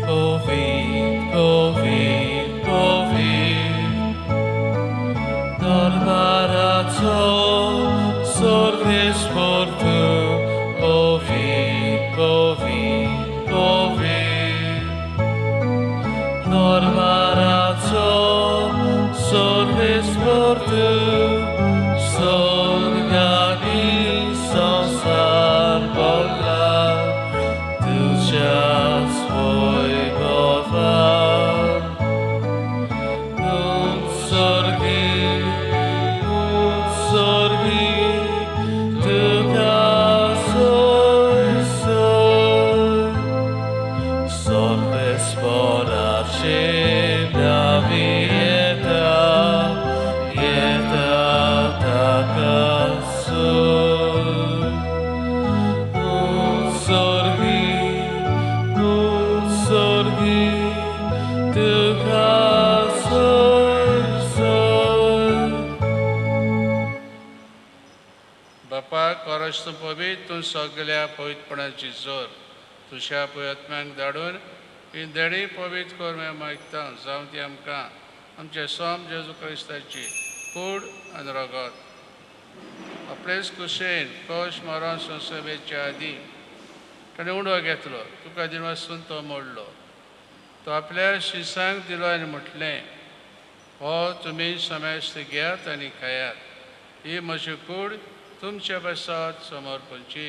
Covid, Covid, Covid, दरबाराचो सर्वेस्पर तूं. Covid, Covid, Covid, दरबाराचो सर्वेस्पर तूं. स्वर्गानी संवसार भरला तुज्याच वैभवान. उत्सर्गी उत्सर्गी तुका सोय सोय सर्वेस्पराचे नांवी येता येता ताका सोय. उत्सर्गी उत्सर्गी तुका सोय सोय. बापा करस तूं पवित्र तूं सगल्या पवित्रपणाची जोर तुज्या पवित्म्यांक धाडून ही देणी पवित्र कर म्हळ्यार मागता जावं ती आमकां आमच्या सोम जेजू क्रिस्ताची कूड आनी रगत. आपलेच कुशेन कश मरण संसभेच्या आदीं ताणें उंडो घेतलो तुका दिनवासून तो मोडलो तो आपल्या शिसांक दिलो आनी म्हटलें हो तुमी समेस्त घेयात आनी खायात ही म्हजी कूड तुमचे पासत समर्पणची.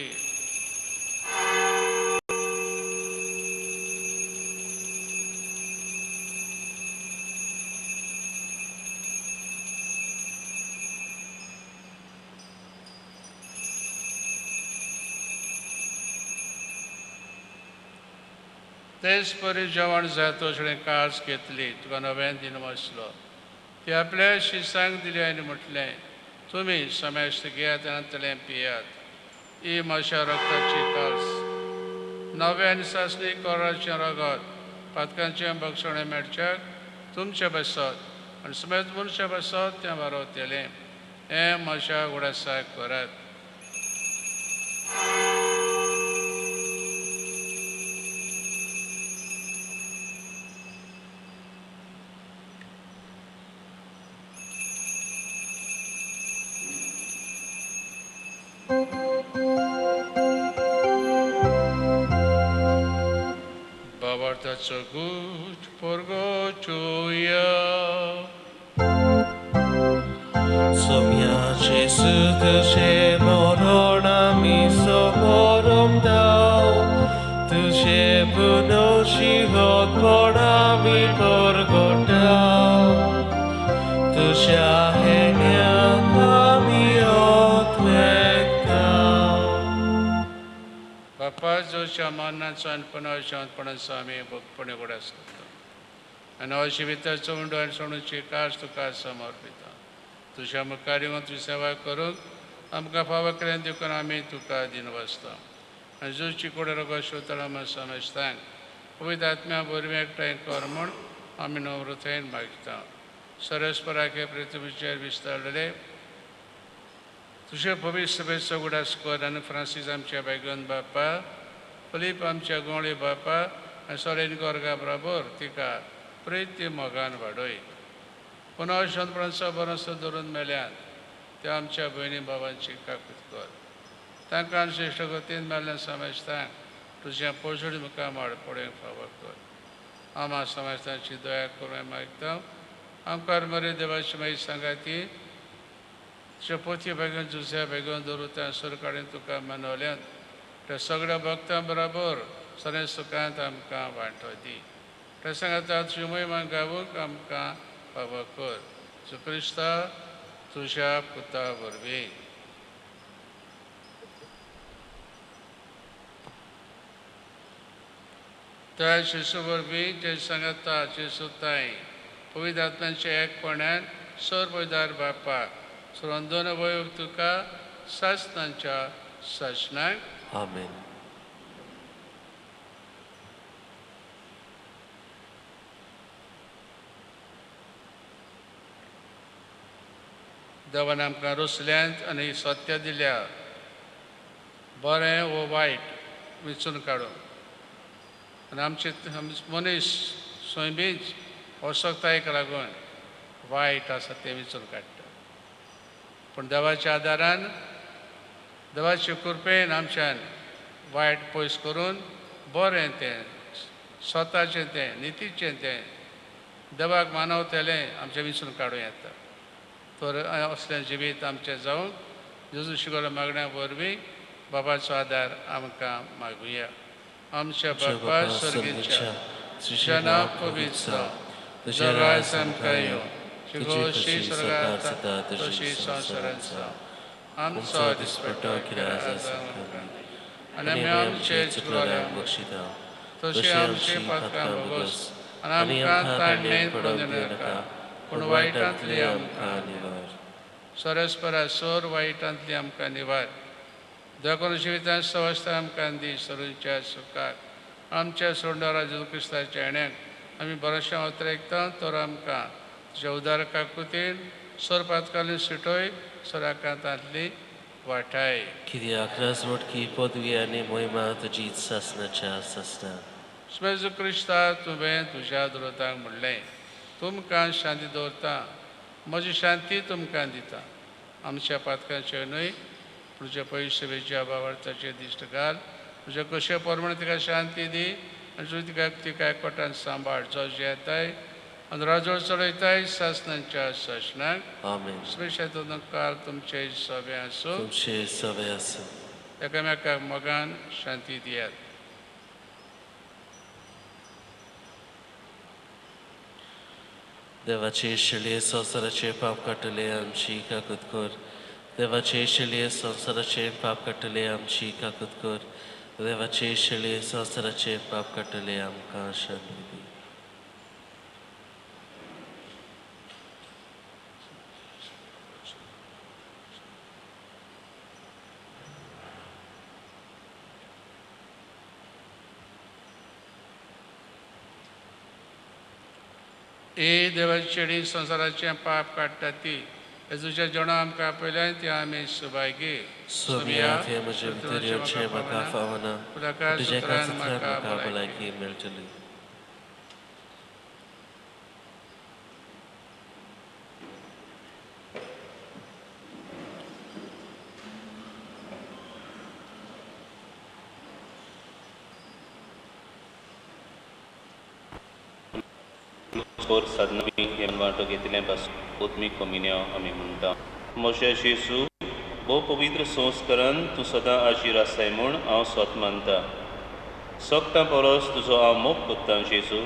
तेच परी जेवण जातो ताणें कास घेतली तुका नव्यान दिनवासलो ती आपल्या शिसांक दिली आनी म्हटलें तुमी समेस्त घेयात आनी पियात ही म्हज्या रक्ताची कास नव्या आनी सासणी कोराचें रगत पातकांचें बक्षणें मेळच्याक तुमचें बसत आनी समेत मनशां बसत तें वारवतलें हें म्हज्या उडासाक करात. बाबार्थाचो गूट परगटुया. सोम्या जेजू तुजें मरण आमी समोरम दाव तुजें पुनर्जिवंतपण आमी परगटाव तुज्या हेन्याक आमी ओतले. जेजूच्या मरणाचो आनी पुनरुत्थानाचो आमी भोगपणी उगडास करता आनी अशिविताचो उंडो आनी सोडूची कास तुका समर्पिता. तुज्या मुखार येवन तुजी सेवा करूंक आमकां फावो केल्यान देखून आमी तुका दिनवासता. आनी जेजूची कूड रगत शिवतला समेस्तांक पवित्र आत्म्या वरवीं एकठांय कर म्हूण आमी नम्रतायेन मागता. सरस्पराक हे पृथ्वीचेर विस्तारलेले तुजे पवित्र सभेचो उगडास कर आनी फ्रांसीस आमच्या बेगन बापा, फिलीप आमच्या गोंवळी बापा आनी सोरेन गोर्गा बरोबर तिका प्रिती मोगान वाडय. पुनः शंतपणाचो भरोसो धरून मेल्यान त्या आमच्या भयणी बाबांची काकूत कर. तांकां श्रेश्ठ गतीन मेल्ल्या समेस्तांक तुज्या पोजडी मुखार माड पळोवंक फावो कर. आमा समेस्तांची दया करूंक मागता. आमकां मरे देवाची मागीर सांगाती तुज्या पोथी बेगून जुझ्या बेगून दवरुता सरकारान तुका मनवल्यात त्या सगळ्या भक्तां बरोबर सगळ्या सुखांत आमकां वांटो दी. त्या सांगाता तुजी मोहिमा गावूंक आमकां फावो कर. जेजू क्रिस्ता तुज्या पुता वरवीं. त्या जेजू वरवीं जे सांगाता जेजू ताई पवित्र आत्म्यांच्या एकपणान सर्वदार बापा सुरंदन वयोग तुका सासनांच्या सासनाक. आमेन. देवान आमकां रोसल्यांत आनी सत्य दिल्या बरें वो वायट विचून काडून आनी आमचे मनीस स्वयंबीच असक्तायेक लागून वायट आसा तें विचून काडटा. पूण देवाच्या आदारान देवाचे कृपेन आमच्यान वायट पयस करून बरें तें स्वताचें तें नितीचें तें देवाक मानवतलें आमचें विचून काडूं येता. तर असलें जिवीत आमचें जावंक जेजू शिकवल्या मागण्या वरवीं बाबाचो आदार आमकां मागुया. आमच्या बापा सर्गीच्या तुजें नांव पवित्र जावं, तुजें राज आमकां येवं, तुजी स्वर्गांत जाता तशी संवसारांत जावं. आमचो दिसपट्टो किरास आमकां आनी आमी आमचे चुकलोल्यांक बक्षिता तशी आमची पातकां भोगोस आनी आमकां ताणें पडून दिनाका पूण वायटांतली आमकां निवार. सरस्परा सोर वायटांतली आमकां निवार. देखून जिवितांत सवस्था आमकां दी सरूच्या सुखाक आमच्या सोंडारा जेजू क्रिस्ताच्या येण्याक आमी बरोशें उतरायता. तर आमकां तुज्या उदार काकुतीन सोर पातकाली सुटोय सोराकांतांतली वाठाय. कित्याक राजवटकी पदवी आनी मोहिमा तुजी सासनाच्या सासना. जेजू क्रिस्ता तुवें तुज्या दुरोतांक म्हणलें तुमकां शांती दवरता, म्हजी शांती तुमकां दिता. आमच्या पातकांचेर न्हय तुज्या पयशेच्या भावार्थाचेर दिश्ट घाल. तुज्या कशे प्रमाणे तिका शांती दी आनी तुजी तिका तिका एकवटान सांबाळ. जो जेताय आनी राजवट चलयताय सासनाच्या सासनाक. आमेन. स्पेशल काल तुमचे सभे आसूं. तुमचे सभे आसूं. एकामेकाक मोगान शांती दियात. देवाचे शेळये संवसाराचे पाप काडटले आमची काकूत कर. देवाचे शेळये संवसाराचे पाप काडटले आमची काकूत कर. देवाचे शेळये संवसाराचे पाप काडटले आमकां शांती दी. ए देवाची चेडी संवसाराचें पाप काडटा ती जेजूच्या जेवणा आमकां आपयल्यान ती आमी सुभागी. सोबिया हें म्हजे भितर येवचें म्हाका फावना, तुज्या काळजांतल्यान म्हाका भलायकी मेळटली. स्कोर साधनामी हें वांटो घेतिल्लें पासून आत्मीक कोमिन्यांव आमी म्हणटा. म्हज्या जेजू भोव पवित्र संस्करण तूं सदां आजीर आसाय म्हूण हांव स्वत मानता. सगटां परस तुजो हांव मोग कोत्तां जेजू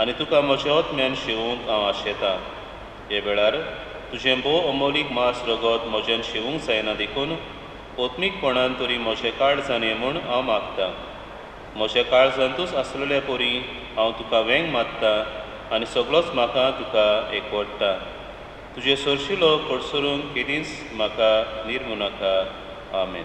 आनी तुका म्हज्या आत्म्यान शेवूंक हांव आशेतां. हे वेळार तुजें भोव अमोलीक मांस रगत म्हज्यान शेवूंक जायना देखून आत्मीकपणान तरी म्हजें काळजान ये म्हूण हांव मागतां. म्हज्या काळजांतूच आसलेल्या परी हांव तुका वेंग मारता आनी सगळोच म्हाका तुका एकवडटा. तुजे सरशिलो कडसरून केदींच म्हाका निर्मू नाका. आमेन.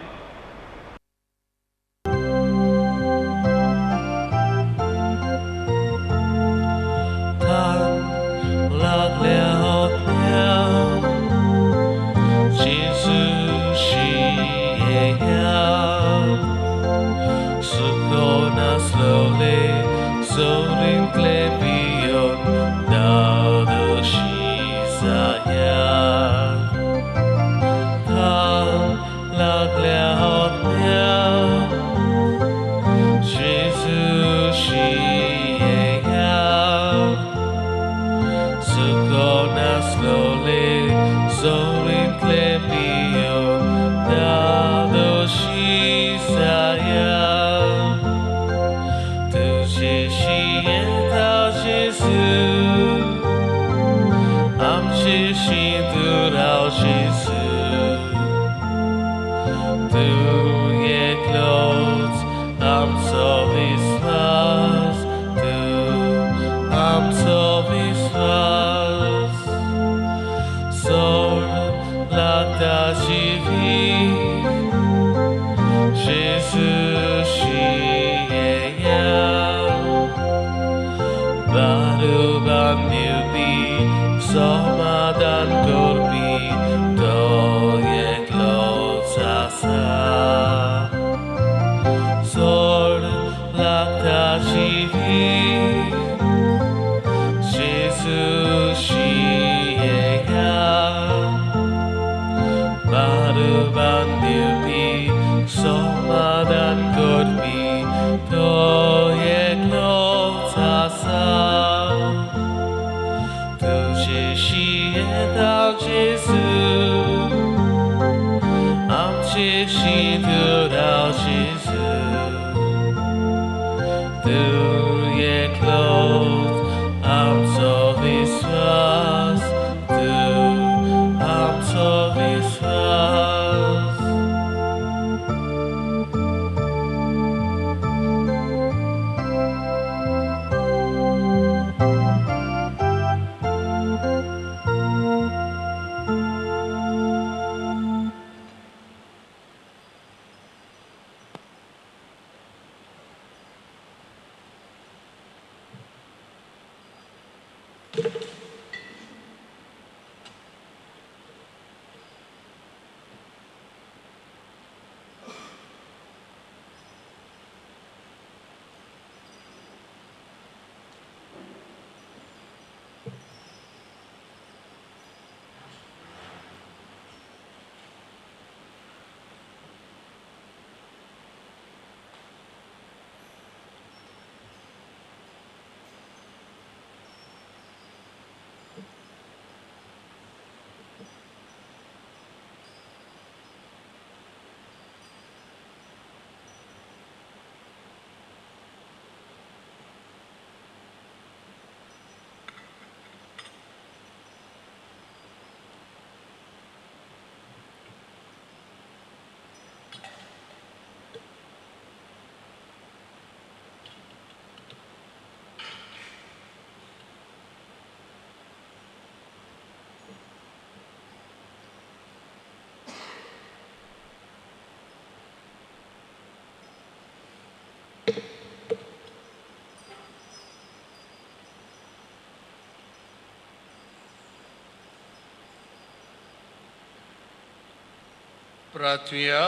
प्रार्थुया.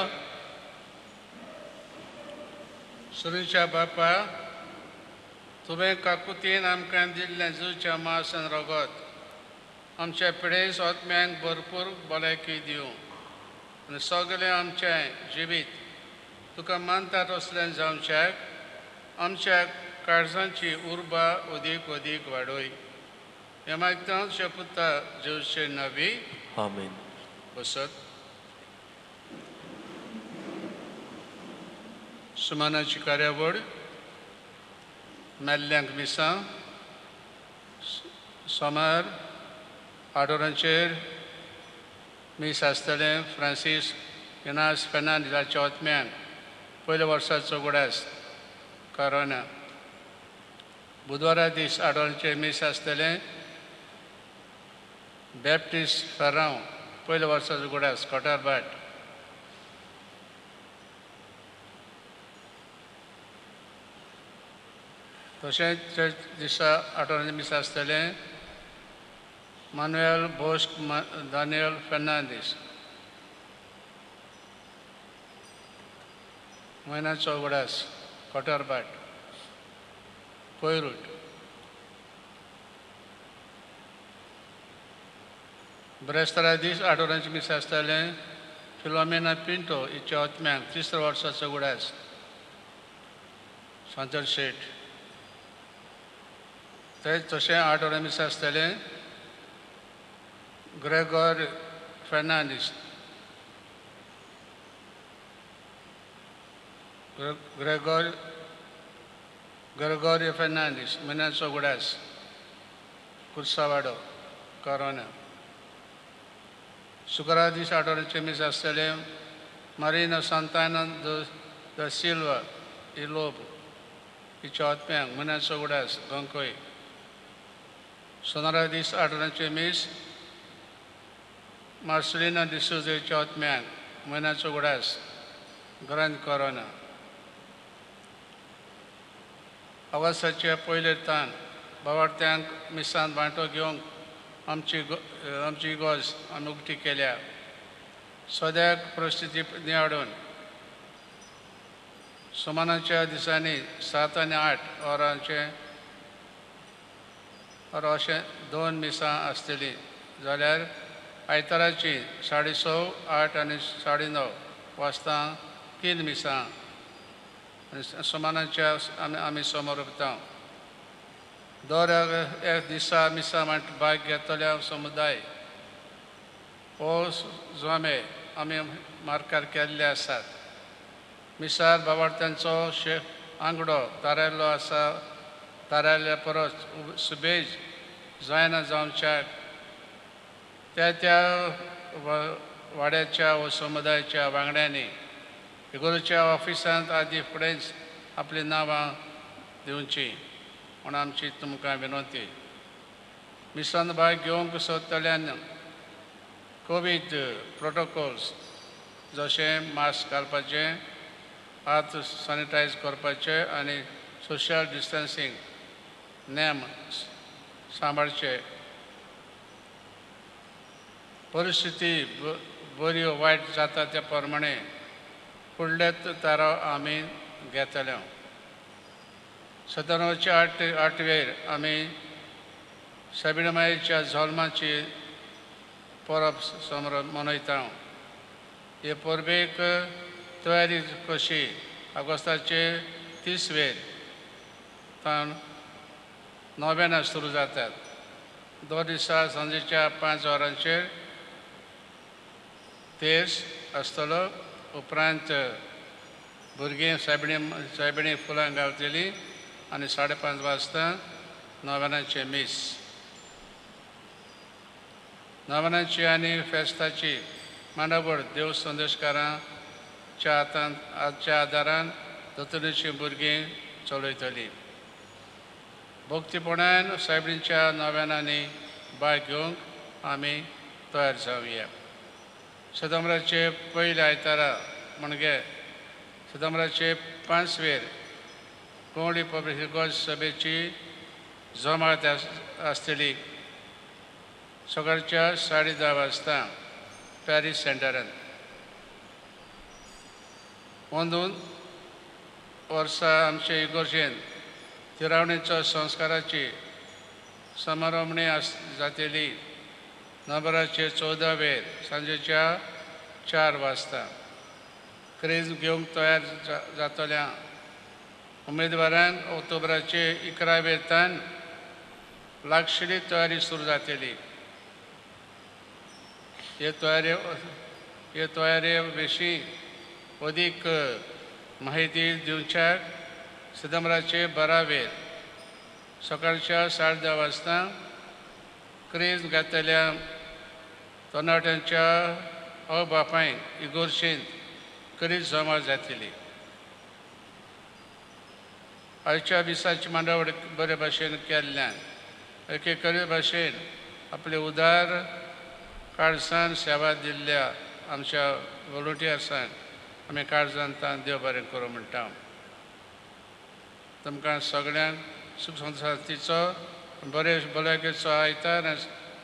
सुरेशा बापा, तुवें काकुतीन आमकां दिल्लें जुच्या मांस आनी रगत आमच्या पिडेस्त आत्म्यांक भरपूर भलायकी दिवं आनी सगळें आमचें जिवीत तुका मानता तसलें जावच्याक आमच्या काळजांची उर्बा अदीक अदीक वाडय. हें मागता पुता जेवचे नवी. आमेन. बसत. सुमानाची कार्यावळ मेल्ल्यांक मिसां सोमार 8 वरांचेर मीस आसतलें. फ्रांसीस इनास फेर्नांदीसाच्या आत्म्यान पयल्या वर्साचो गुडास कोरोना. बुधवारा दीस 8 वरांचेर मीस आसतलें बॅप्टिस्ट फेर्रांव पयल्या वर्साचो गुडास कोटारभाट. तशेंच त्या दिसा 8 वरांचेर मीस आसतलें मानुएल बोस्क दानियल फेर्नांदीस म्हयन्याचो उगडास कोटारभाट कोयरूट. ब्रेस्तारा दीस 8 वरांचेर मीस आसतलें फिलोमेना पिंटो हिच्या आत्म्याक तिसऱ्या वर्साचो उगडास सांतर शेठ. ते तशें 8 वरां मीस आसतलें ग्रेगोर फेर्नांडीस ग्रेगोर फेर्नांडीस म्हयन्याचो उगडास कुर्सावाडो कोरोना. शुक्रार दीस 8 वरांचेर मीस आसतलें मारिना सांताना the Silva इलोब हिच्या आत्म्याक म्हयन्याचो उगडास गंकोय. सोनारा दीस 8 वरांचेर मीस मार्सेलिना डिसोजा हिच्या आत्म्याक म्हयन्याचो उगडास ग्रांद कोरोना. ऑगस्टाचे पयले तान बावार्थ्यांक मिसांत वांटो घेवंक आमची इगर्ज आमी उक्ती केल्या. सद्याक परिस्थिती नियाळून सुमानाच्या दिसांनी 7 आनी 8 वरांचे वर अशें 2 मिसां आसतलीं जाल्यार आयताराची 6:30, 8 आनी 9:30 वाजता 3 मिसां आनी सुमानाच्या आमी समोर उरता. दर एक दिसा मिसां भाग घेतल्या समुदाय हो जुमे आमी मार्कार केल्ले आसात. मिसार बाबार्थ्यांचो आंगडो थारायल्लो आसा. थारायल्ल्या परस सुबेज जायना जावच्याक त्या त्या वाड्याच्या व समुदायाच्या वांगड्यांनी इगोर्जेच्या ऑफिसांत आदी फुडेंच आपलीं नांवां दिवचीं म्हूण आमची तुमकां विनंती. मिसांत भाग घेवंक सोदतल्यान कोवीड प्रोटोकॉल्स जशें मास्क घालपाचें, हात सॅनिटायज करपाचे आनी सोशल डिस्टन्सींग नेम सांबाळचे. परिस्थिती बरी वायट जाता त्या प्रमाणे फुडले थाराव आमी घेतले. 97 आठवेर आमी सायबीण मायेच्या जल्माची परब समारोह मनयता. हे परबेक तयारी कशी ऑगस्टाचे 30 वेर ताण नोव्याना सुरू जातात. दर दिसा सांजेच्या 5 वरांचेर तेर्स आसतलो. उपरांत भुरगीं सायबिणी फुलां गावतलीं आनी 5:30 वाजता नोव्यानाचें मीस. नोव्यानाची आनी फेस्ताची मांडावळ देव संदेशकारांच्या हातांत आजच्या आदारान दोतोरीचीं भुरगीं चलयतलीं. भक्तीपणान सायबिणीच्या नोव्यानांनी भाग घेवंक आमी तयार जावया. सप्टेंबराचे पयले आयतारा म्हणजे सप्टेंबराचे 5 वेर कोंगळी पब्लिक इगर्ज सभेची जमात आसतली. सकाळच्या 10:30 वाजता पॅरीस सेंटरांत. अंदून वर्सा आमचे इगर्जेन तिरावणेचो संस्काराची समारंभणी जातली. नोव्हेंबराचे 14 वेर सांजेच्या 4 वाजता. क्रेज घेवंक तयार जातल्या उमेदवारांक ऑक्टोबराचे 11 वेर लागशिल्ली तयारी सुरू जातली. हे तयारे विशीं अदीक माहिती दिवच्याक सप्टेंबराचे 12 वेर सकाळच्या 10:30 वाजता क्रेज घेतल्या तरणाट्यांच्या आवय बापायक इगर्जेंत क्रेज जमा जातली. आयच्या दिसाची मांडावळ बरे भाशेन केल्ल्यान एके करी भाशेन आपले उदार काळजान सेवा दिल्ल्या आमच्या वॉलंटियर्सान आमी काळजान तान देव बरें करूं म्हणटा. तुमकां सगळ्यांक सुख संवसाराचो बरे भलायकेचो आयतार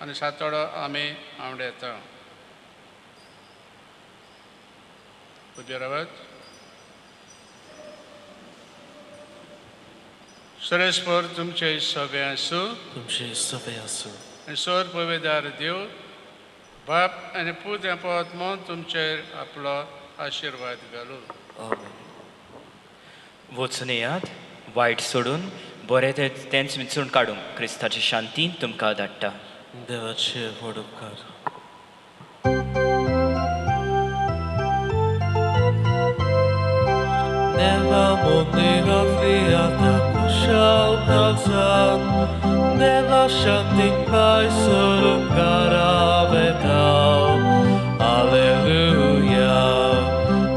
आनी सातोडो आमी आवडयता. उबे रावात. सरेस्पर तुमचे सगळे आसूं, तुमचे सगळे आसूं. आनी सोर पवेदार देव बाप आनी पूत आत्मो तुमचेर आपलो आशिर्वाद घालूं. वचून येयात, वायट सोडून बरें तेंच विंचून काडूंक क्रिस्ताची शांतीन तुमकां धाडटा. देवाचे व्हड उपकार. Deva मंदिरांतली आतां कुशाल काळजान देवा शांतीक पांय सोडून घरा वेता. Hallelujah,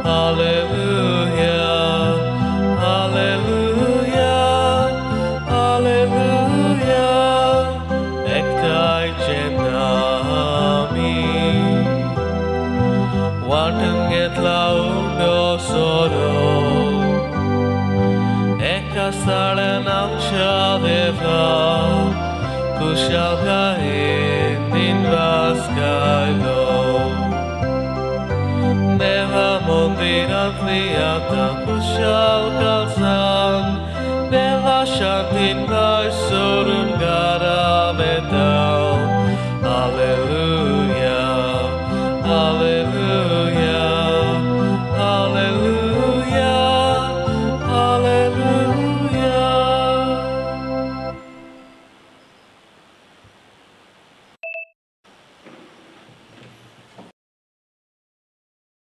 hallelujah, hallelujah, hallelujah. एकठांय जेन्ना आमी वांटून घेतला उंडो सोरो एका साळ्यान आमच्या देवा कुशालकायेन दिनवास गायलो. देवा मंदिरांतली आतां कुशाल काळजान देवा शांतीन पांय सोडून घरा